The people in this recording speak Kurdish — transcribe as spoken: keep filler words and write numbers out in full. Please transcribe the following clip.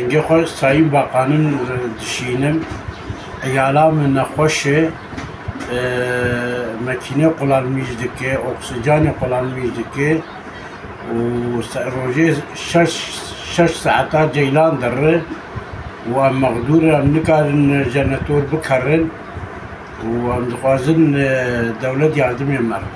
Dengê xwe Sayîn Baqanin dişînim. Eyala min nexweş e, e, mekîne qulanmîş dike, oksijanê qulanmîş dike û se-, rojê şeş, şeş saeta ceylan diri û em mexdûr in, em nikarin jenetor bikerin û em dixwazin, e, dewlet yardimê me re.